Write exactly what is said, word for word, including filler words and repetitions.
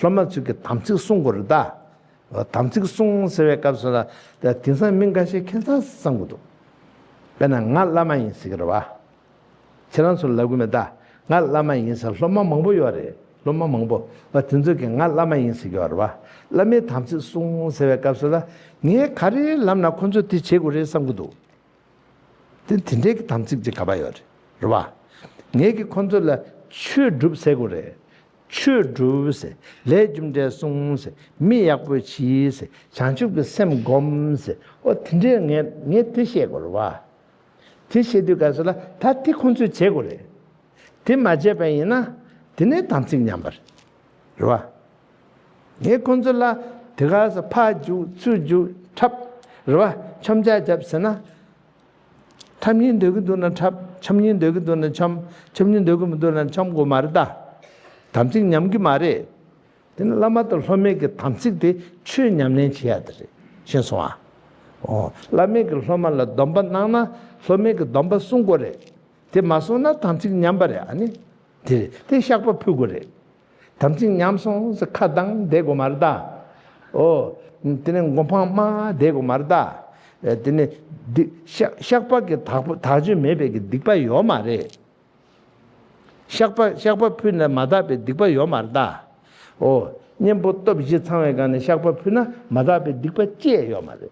སློབ་མ་ཚོས་ཀྱི་དམ་ཚིག་སྲུང་དགོས་རེད་ད། དམ་ཚིག་སྲུང་ཟེར་བའི་སྐབས་སུ་ལ་ད་དེང་སང་མི་འགའ་ཤས་ཁྱད་མཚར་བསམ་གྱི་འདུག་དཔེར་ན་ང་བླ་མ་ཡིན་ཟེར་གྱི་རེད་བ། ཁྱེད་རང་ཚོར་ལབ་གི་མེད་ད། ང་བླ་མ་ཡིན་ཟེར་སློབ་མ་མང་པོ་ཡོད་རེད། སློབ་མ་མང་པོ་བ་དེ་ཚོས་ཀྱི་ང་བླ་མ་ཡིན་ཟེར་གྱི་ཡོད་རེད་བ། བླ་མའི་དམ་ཚིག་སྲུང་ཟེར་བའི་སྐབས་སུ་ལ་ངས་ག་རེ་ལབ་ན་ཁོ་ཚོས་དེ་བྱེད་དགོས་རེད་བསམ་གྱི་འདུག་དེ་དེ་འདྲའི་གི་དམ་ཚིག་ཅིག་ག་པར་ཡོད་རེད། རེད་བ། ངས་ཀྱི་ཁོ་ཚོ་ལ་ཆོས་སྒྲུབ་ཟེར་དགོས་རེད། ཆོས་སྒྲུབ་ཟེར། ལས་རྒྱུ་འབྲས་སྲུང་ཟེར། མི་ཡག་པོ་གྱིས་ཟེར། བྱང་ཆུབ་ཀྱི་སེམས་སྒོམ་ཟེར། ཨོ་དེ་འདྲའི་ངས་ངས་དེ་བཤད་དགོས་རེད་བ། དེ་བཤད་དུས་སྐབས་སུ་ལ་ད་དེ་ཁོང་ཚོས་བྱེད་དགོས་རེད། དེ་མ་བྱས་པ་ཡིན་ན་དེ་ནས་དམ་ཚིག་ཉམས་པ་རེད། རེད་བ། ངས་ཁོང་ཚོ་ལ་དེ་ག་ས་ཕར་རྒྱུག་ཚུར་རྒྱུག་འཁྲབ། རེད་བ། འཆམ་ཆག་རྒྱབ་ཟེར་ན། འཁྲབ་སྙིང་འདོད་ཀྱི་འདུག་ན་འཁྲབ། འཆམ་སྙིང་འདོད་ཀྱི་འདུག་ན་འཆམ། འཆམ་སྙིང་འདོད་ཀྱི་མི་འདུག་ན་འཆམ་དགོས་མ་རེད་ད། དམ་ཚིག་ཉམས་ཀྱི་མ་རེད། དེ་ནི་བླ་མ་དང་སློབ་མའི་གི་དམ་ཚིག་དེ་ཆོས་ཉམས་ལེན་བྱེད་ཡ་དེ་རེད། ཤེས་སོང་ཨ། ཨོ། བླ་མས་ཀྱི་སློབ་མ་ལ་སྡོམ་པ་གནང་ན་སློབ་མས་ཀྱི་སྡོམ་པ་སྲུང་དགོས་རེད། དེ་མ་སྲུང་ན་དམ་ཚིག་ཉམས་པ་རེད་ཨ་ནི། དེ་རེད། དེ་བཤགས་པ་ཕུལ་དགོས་རེད། དམ་ཚིག་ཉམས་སོང་ཟེར་ཁ་གདངས་བསྡད་དགོས་མ་རེད་ད། ཨོ། དེ་ནས་མགོ་འཕང་དམའ་བསྡད་དགོས་མ་རེད་ད། དེ་ནས་སྡིག་བཤགས་བཤགས་པ་གི་དག་པ་དག་བཅོས་མེད་པའི་གི་སྡིག་པ་ཡོད་མ་རེད། བཤགས་པ་བཤགས་པ་ཕུལ་ནས་མ་དག་པའི་སྡིག་པ་ཡོད་མ་རེད་ད། ཨོ། གཉེན་པོ་སྟོབས་བཞི་ཚང་བའི་སྒང་ནས་བཤགས་པ་ཕུལ་ན་མ་དག་པའི་སྡིག་པ་ཅི་ཡང་ཡོད་མ་རེད།